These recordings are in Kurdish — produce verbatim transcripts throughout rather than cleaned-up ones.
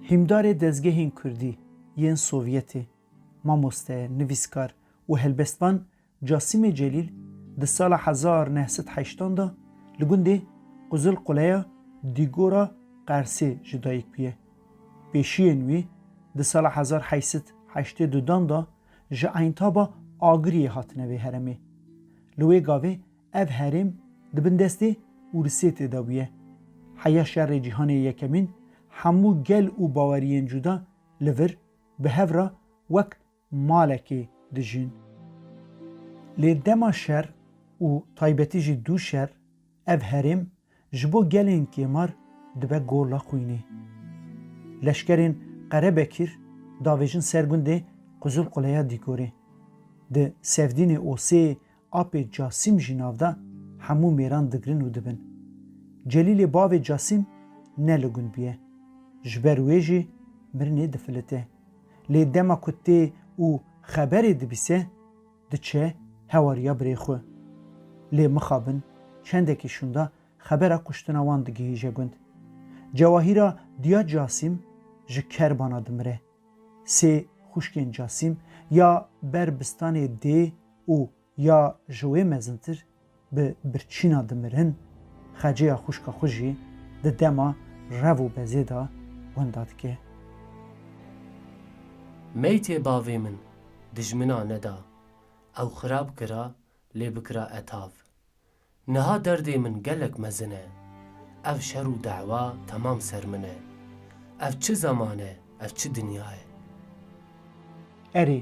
Hîmdarê dezgehên kurdî yên Sovyetê, mamoste, nivîskar û helbestvan Casîmê Celîl di sala hezar neh sed heştan de li gundê Qizilquleya Dîgora Qersê ji dayik bûye. Pêşiyên wî di sala hezar heşt sed heştê dudan de ji Eynîtaba Agiriyê hatine vê herêmê. Li wê gavê ev herêm di bin destê Ûrisêtê de bûye. Heya Şerê Cîhanê Yekemîn hemû gel û baweriyên cuda li vir bi hev re wek malekê dijîn. Lê dema şer û taybetî jî dû şer, ev herêm ji bo gelên kêmar dibe gola xwînê. Leşkerên Qerebekîr davêjin ser gundê Qizilquleya Dîgorê. Di Sevdînê Osê apê Casîm jî nav da, hemû mêran digrin û dibin. Celîlê bavê Casîm ne li gund bûye. Ji ber wê jî mirinê difilite. Lê dema ku tê û xeberê dibîse, diçe hewariya birê xwe. Lê mixabin çendekî şûnda xebera kuştina wan digihîje gund. Cewahîra diya Casîm ji Kerbana dimire. Sê xwişkên Casîm ya ber bistanê dê û ya ji wê mezintir bi birçîna dimirin, xecêya xwişka xwe jî di dema rev û bezê de wenda dike. Meytê bavê min dijmina neda, ew xirab kira, lê bikira etav. Niha derdê min gelek mezin e. Ev şer û dewa temam ser min e. Ev çi zeman e, ev çi dinya ye? Erê,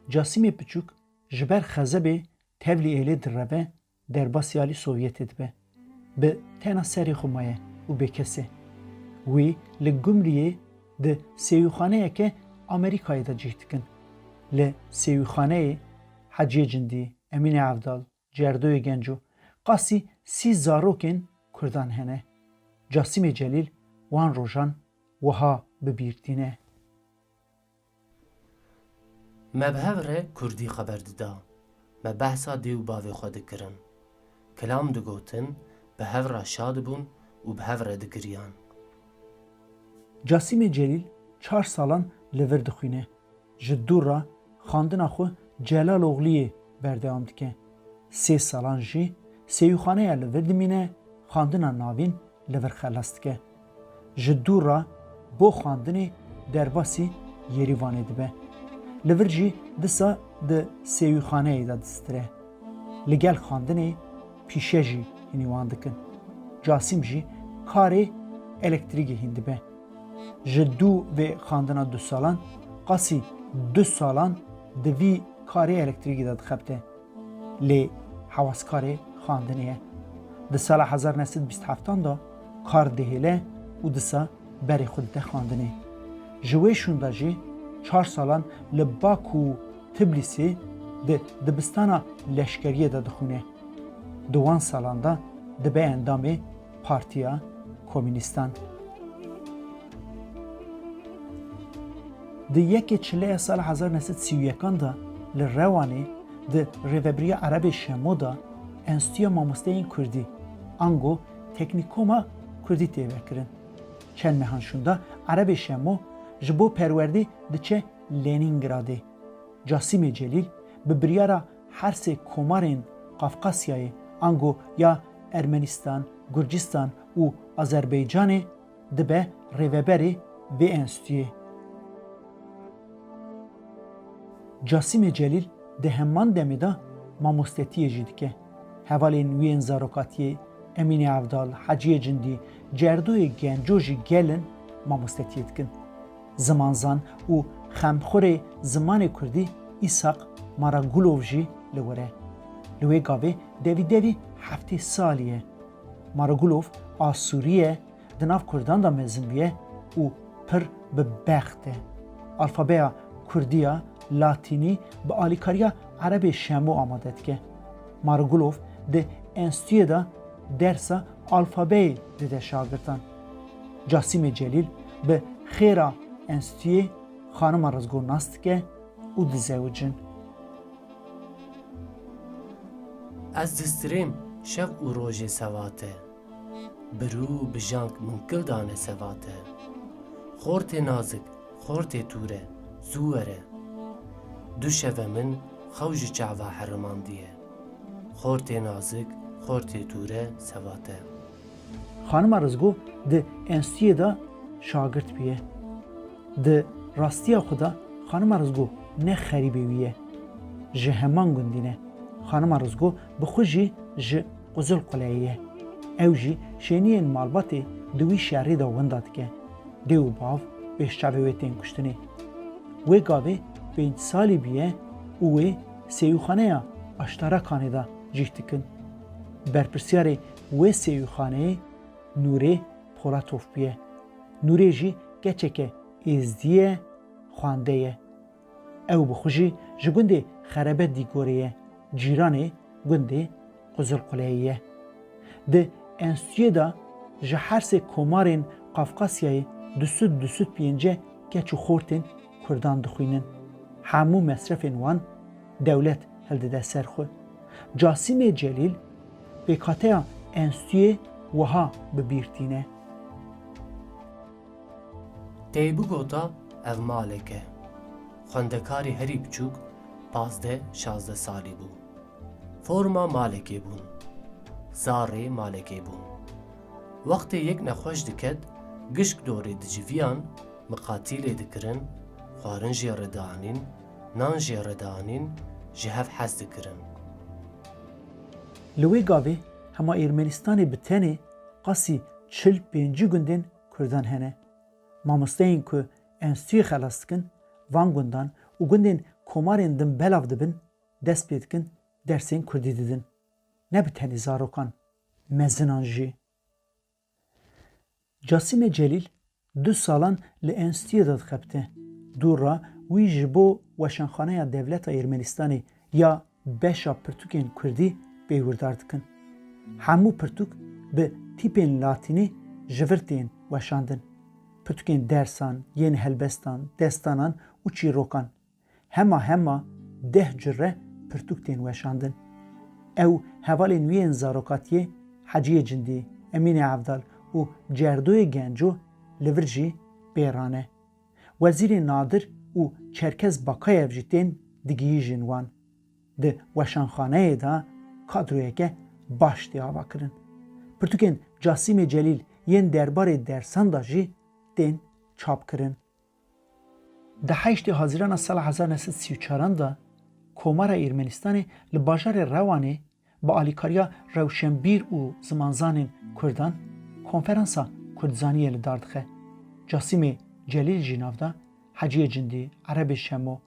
Casîmê Piçûk ji ber xezebê tevlî êlê direve, derbasî alî Sovyetê dibe. Bi tena serê xwe maye û bêkes e. Wî li Gumriyê di sêwîxaneyeke Amerîkayê de cih dikin. Li sêwîxaneyê Heciyê Cindî, Emînê Evdal, Cerdoyê Genco, qasî sî zarokên kurdan hene. Casîmê Celîl wan rojan wiha bi bîr tîne. Me bi hev re kurdî xeber dida. Me behsa dê û bavê xwe dikirin. Kilam digotin, bi hev re şa dibûn û bi hev re digiriyan. Casîmê Celîl çar salan li vir dixwîne. Ji dû re xwendina xwe Celalogliyê berdewam dike. Sê salan jî sêwîxaneya li vir dimîne, xwendina navîn li vir xelas dike. Ji dû re bo xwendinê derbasî Yerîvanê dibe. Li vir jî disa di sêwîxaneyê de distire. Li gel xwendinê pîşe jî hînî wan dikin. Casîm jî karê elektrîgê hîn dibe. Ji dû vê xwendina du salan, qasî du salan di vî karê elektrîgê de dixebite. Lê hewaskarê xwendinê ye. Di sala hezar neh sed bîst heftan de kar dihêle û disa berê xwe dide xwendinê. Ji wê şûnda jî çar salan li Bak û Tiblîsê di dibistana leşkeriyê de dixwîne. Di wan salan de dibe endamê Partiya Komînîstan. Di yekê Çileya sala hezar neh sed sî û yekan de li Rewanê di Rêvebiriya Erebê Şemo de Enstitûya Mamosteyên Kurdî, ango Teknîkoma Kurdî tê vekirin. Çend mehan şûnda Erebê Şemo ji bo perwerdê diçe Lenîngradê. Casîmê Celîl bi biryara her sê komarên Qafqasyayê, ango ya Ermenîstan, Gurcistan û Azerbaycanê dibe rêveberê vê enstitûyê. Casîmê Celîl di heman demê de mamostetiyê jî dike. Hevalên wî yên zarokatiyê Emînê Evdal, Heciyê Cindî, Cerdoyê Genco jî gelin mamostetiyê dikin. Zimanzan û xemxurê zimanê kurdî Îshak Maragulov jî li wir e. Li wê gavê devî devî heftê salî ye. Maragulov asûrî ye, di nav kurdan de mezin bûye û pir bi bext e. Alfabeya kurdî ya latînî bi alîkariya erebê Şemo amade dike. Margulov di enstitûyê de dersa alfabeyê dide şagirtan. Casîmê Celîl bi xêra enstitûyê xanima Rizgo nas dike û dizewicin. Ez distirêm şev û rojê sevate. Birû bi jank min kil dane sevate. Xortê nazik, xortê tûre, zû were. Du şeve min xew ji çava herimandiye. Xortê nazik, xortê tûre, sevate. Xanima Rizgo di enstitûyê de şagirt bûye. Di rastiya xwe de Xanima Rizgo ne xerîbê wî ye. Ji heman gundî ne. Xanima Rizgo bi xwe jî ji Quzilquleyê ye. Ew jî şêniyên malbatê di wî şerî de winda dike. Dê û bav pêşçavê wê tên kuştinê. Wê gavê pênc salî bûye û wê sêwîxaneya Aştarakanê de cih dikin. Berpirsyarê wê sêwîxaneyê Nûrê Polatov bûye. Nûrê jî keçeke êzdî ye, xwende ye. Ew bi xwe jî ji gundê Xerebe Dîgorê ye, cîranê gundê Quzilquleyê ye. Di enstitûyê de ji her sê komarên Qafqasyayê du sed du sed pêncî keç û xortên Kurdan dixwînin. Hemû mesrefên wan dewlet hildide ser xwe. Casîmê Celîl pêkhateya enstitûyê wiha bi bîr tîne. Tê bigota ev malek e. Xwendekarê herî biçûk pazdeh şazdeh salî bû. Forma malekê bûn. Zarê malekê bûn. Wextê yek nexweş diket, gişk dorê diciviyan, miqatîlê dikirin, xwarin jê re dianîn, nan jê re dianîn, ji hev hez dikirin. Li wê gavê hema Ermenistanê bi tenê qasî çil pêncî gundên Kurdan hene. Mamosteyên ku enstitûyê xelas dikin, van gundan û gundên komarên din belav dibin, dest pê dikin, dersên Kurdî didin. Ne bi tenê zarokan, mezinan jî. Casîmê Celîl du salan li enstitûyê de dixebite. Dû re wî ji bo Weşanxaneya Dewleta Ermenistanê ya beşa pirtûkên Kurdî pêwirdar dikin. Hemû pirtûk bi tîpên latînî ji vir tên weşandin. Pirtûkên dersan, yên helbestan, destanan û çîrokan. Hema hema deh cure pirtûk tên weşandin. Ew hevalên wî yên zarokatiyê Heciyê Cindî, Emînê Evdal û Cerdoyê Genco li vir jî pê rane. Wezîrê Nadir û Çerkez Bakayev jî tên digihîjin wan. Di weşanxaneyê de kadroyeke baş tê avakirin. Pirtûkên Casîmê Celîl yên derbarê dersan de jî tên çapkirin. Di heştê Hazîrana sala hezar neh sed sî û çaran de Komara Ermenistanê li bajarê Rewanê bi alîkariya rewşenbîr û zimanzanên Kurdan konferansa Kurdzaniyê li dar dixe. Casîmê Celîl jî nav da, Heciyê Cindî, Erebê Şemo,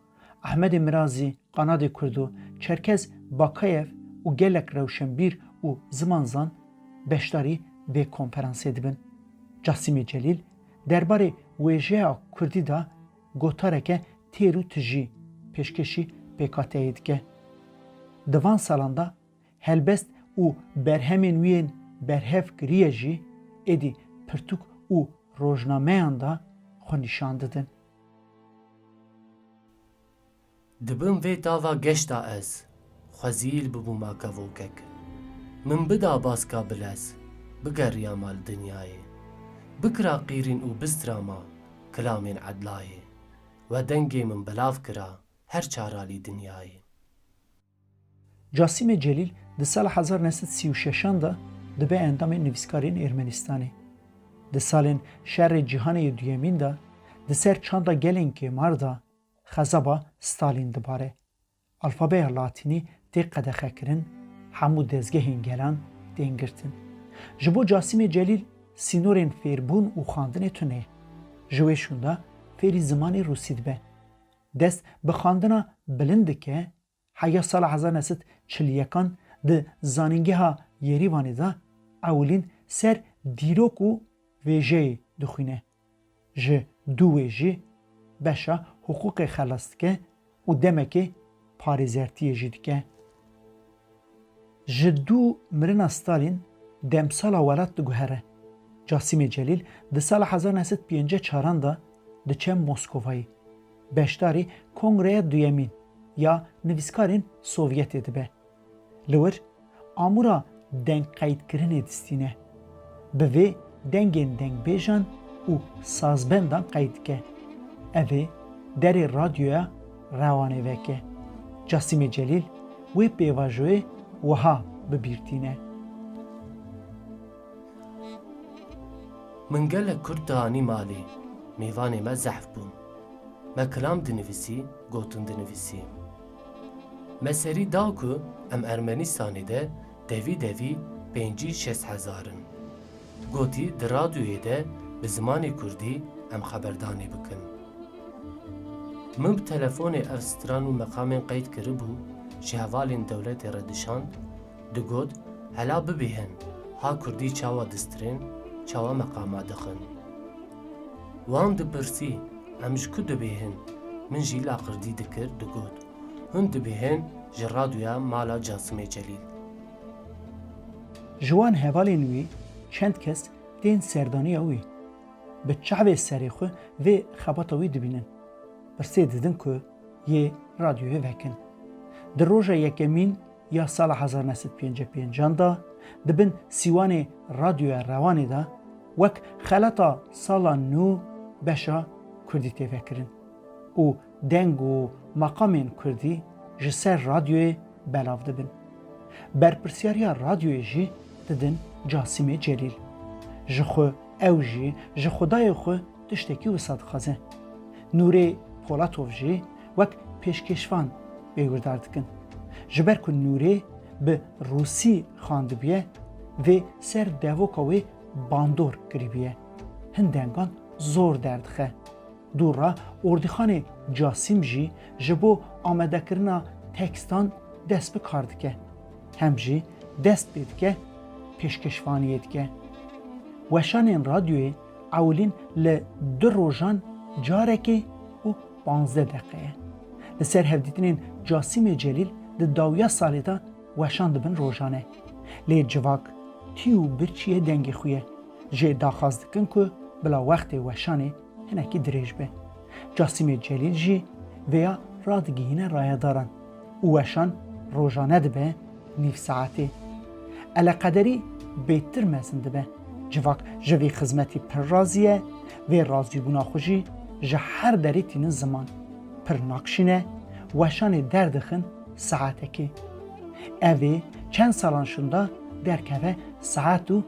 Ehmedê Mirazî, Qanadê Kurdo, Çerkez Bakayev û gelek rewşenbîr û zimanzan beşdarî vê konferansê dibin. Casîmê Celîl derbarê wêjeya Kurdî de gotareke têr û tijî pêşkêşî pêkhateyê dike. Di van salan de helbest û berhemên wî yên berhev kiriye jî êdî pirtûk û rojnameyan de xwe nîşan didin. Di bin vê tava geşta ez, xwezîl bibûma kevokek. Min bida baska bilez, bigeriyama li dinyayê. Bikira qîrîn û bistrama kilamên edlayê. We dengê min belav kira her çar alî dinyayê. Casîmê Celîl di sala hezar neh sed sî û şeşan de dibe endamên nivîskarên Ermenistanê. Di salên Şerê Cîhanê yê Duyemîn de di ser çanda gelên kêmar de xezaba Stalîn dibare. Alfabeya latînî tê qedexekirin, hemû dezgehên gelan tên girtin. Ji bo Casîmê Celîl sînorên fêrbûn û xwendinê tune ye. Ji wê şûnda fêrî zimanê rûsî dibe. Dest bi xwendina bilind dike, heya sala hezar neh sed çil yekan di Zanîngeha Yerîvanê de ewilîn ser dîrok û vêjeyê dixwîne. Ji dû wê jî beşa hiqûqê xelas dike û demekê parêzertiyê jî dike. Ji dû mirina Stalîn demsala welat diguhere. Casîmê Celîl di sala hezar neh sed pêncî û çaran de diçe Moskovayê. Beşdarî Kongreya Duyemîn ya Nivîskarên Sovyetê dibe. Li wir amûra dengqeydkirinê distîne. Bi vê dengên dengbêjan û sazbendan qeyd dike. Ev ê derê radyoya Rewanê veke. Casîmê Celîl wê pêvajoyê wiha bi bîr tîne. Min gelek kurd dianî malê, mêvanê me zehf bûn. Me kilam dinivîsî, gotin dinivîsî. Me serî da ku em Ermenistanê de devî devî pêncî şêst hezar in. Gotî di radyoyê de bi zimanê kurdî em xeberdanê bikin. Min bi telefonê ev stran û meqamên qeyd kiribû, ji hevalên dewletê re dişand, digot, hela bibêhin, ha kurdî çawa distirên, çawa meqama dixin. Wan dipirsî, em ji ku dibêhin, min jî laqirdî dikir, digot, hûn dibêhin ji radyoya mala Casimê Celîl. Ji wan hevalên wî çend kes tên serdaniya wî. Bi çavê serê xwe vê xebata wî dibînin. Pirsê didin ku yê radyoyê vekin. Di roja yekemîn ya sala hezar neh sed pêncî pêncan de di bin sîwanê Radyoya Rewanê de wek xelata sala nû beşa kurdî tê vekirin û deng û meqamên kurdî ji ser radyoyê belav dibin. Berpirsyariya radyoyê jî didin Casîmê Celîl. Ji xwe ew jî ji xwedayê xwe tiştekî wisa dixwaze. Nûrê Polatov jî wek pêşkêşvan bêwirdar dikin. Ji ber ku Nûrê bi rûsî xandibiye, vê ser devoka wê bandor kirîbiye. Hin dengan zor derdixe. Dû re Ordîxanê Casîm jî ji bo amadekirina tekstan dest bi kar dike. Hem jî dest pê dike pêşkêşvaniyê dike. Weşanên radyoyê ewilîn li du rojan carekê û panzdeh deqe ye. Li ser hevdîtinên Casîmê Celîl di dawiya salê de weşan dibin rojane. Lê civak tî û birçî ye dengê xwe ye. Jê daxwaz dikin ku bila wextê weşanê hinekî dirêj be. Casîmê Celîl jî vêya radigihîne rayedaran û weşan rojane dibe nîv saetê. Eleqederî bêtir mezin dibe. Civak ji vî xizmetî pir razî ye, vê razîbûna xwe jî ji her derê tînin ziman. Pir nakşîne, weşanê derdixin saetekê. Ev ê çend salan şûnda derkeve saet û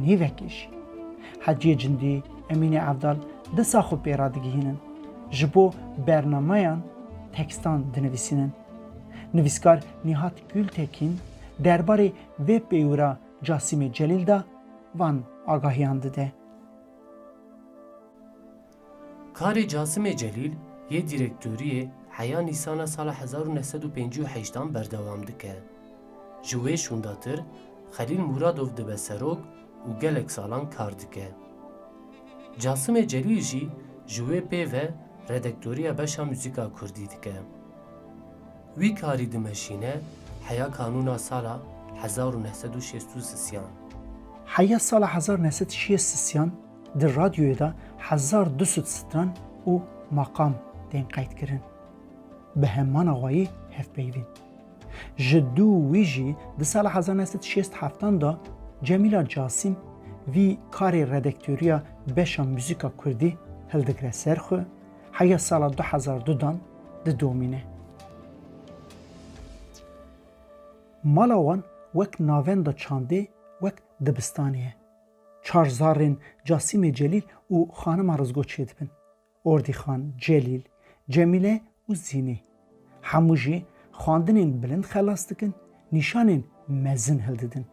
nîvekê jî. Heciyê Cindî, Emînê Evdal disa xwe pê re digihînin. Ji bo bernameyan tekstan dinivîsînin. Nivîskar Nîhat Gultekîn derbarê vê pêwira Casîmê Celîl de van agahiyan dide. Karê Casimê Celîl yê dîrektoriyê heya Nîsana sala hezar û neh sed û pêncî û heştan berdewam dike. Ji wê şûndatir Xelîl Muradov dibe serok û gelek salan kar dike. Casimê Celîl jî ji wê pê ve redaktoriya beşa muzîka kurdî dike. Wî karî dimeşîne heya kanûna sala hezar û neh sed û şêst û sisiyan. Heya sala hezar neh sed şêst sisiyan di radyoyê de hezar du sed stran û maqam tên qeydkirin. Bi heman awayî hevpeyvîn. Ji dû wî jî di sala hezar neh sed şêst heftan de Cemîla Casîm vî karê redaktoriya beşa muzîka kurdî hildigre ser xwe, heya sala du hezar du dan didomîne. Mala wan wek navenda çandê, wek dibistanê ye. Çar zarên Casîmê Celîl û xanima Rizgo çêdibin. Ordîxan, Celîl, Cemîle û Zînê. Hemû jî xwendinên bilind xelas dikin, nîşanên mezin hildidin.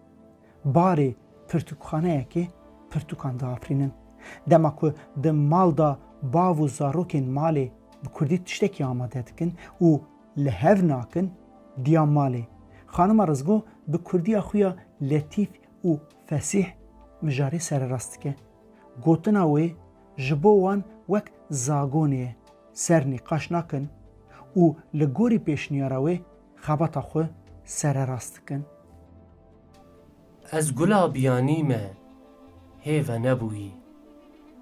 Barê pirtûkxaneyekê pirtûkan diafirînin. Dema ku di mal de bav û zarokên malê bi kurdî tiştekî amade dikin û li hev nakin, diya malê. Xanima Rizgo bi kurdiya xwe ya letîf û fesîh mijarê sererast dike. Gotina wê ji bo wan wek zagonê ye, ser nîqaş nakin û li gorî pêşniyara wê xebata xwe sererast dikin. Ez gula biyanî me, hê venebûyî.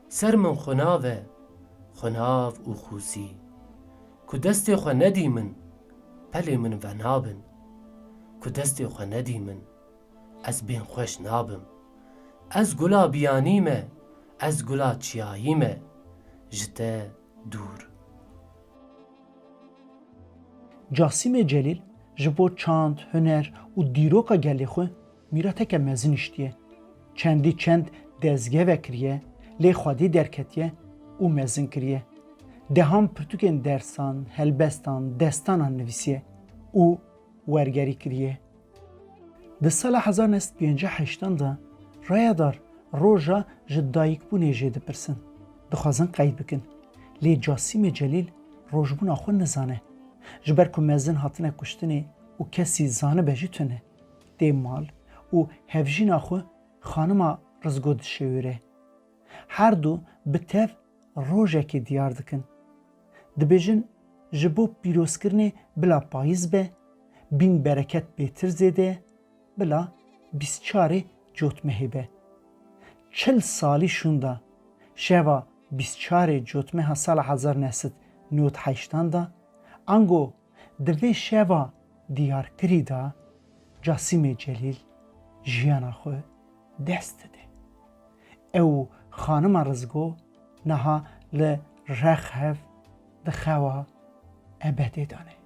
Ser min xunav e, xunav û xûsî. Ku destê xwe nedî min, pelê min venabin. Ku destê xwe nedî min, ez bên xweş nabim. Ez gula biyanî me, Ez gula çiyayî me ji te dûr. Casîmê Celîl ji bo çand, huner û dîroka gelê xwe mîrateke mezin hiştiye. Çendî çend dezge vekiriye, lê xwedî derketiye û mezin kiriye. Dehan pirtûkên dersan, helbestan, destanan nivîsiye û wergerî kiriye. Di sala hezar neh sed pêncî heştan de rayedar roja ji dayikbûnê jê dipirsin. Dixwazin qeyd bikin. Lê Casîmê Celîl rojbûna xwe nizane. Ji ber ku mezin hatine kuştinê û kesî zanibe jî tune. Tê mal û hevjîna xwe xanima Rizgo dişêwire. Her du bi tev rojekê diyar dikin. Dibêjin ji bo pîrozkirinê bila payîz be, bîn bereket bêtir zêde, bila bîst çarê cotmehê be. Çil salî şûnda şeva bîst çarê cotmeha sala hezar neh sed nod heştan da, ango di vê şeva diyarkirî de Casîmê Celîl jiyana xwe dest dide. Ew û xanima Rizgo niha li rex hev di xewa ebedê de ne.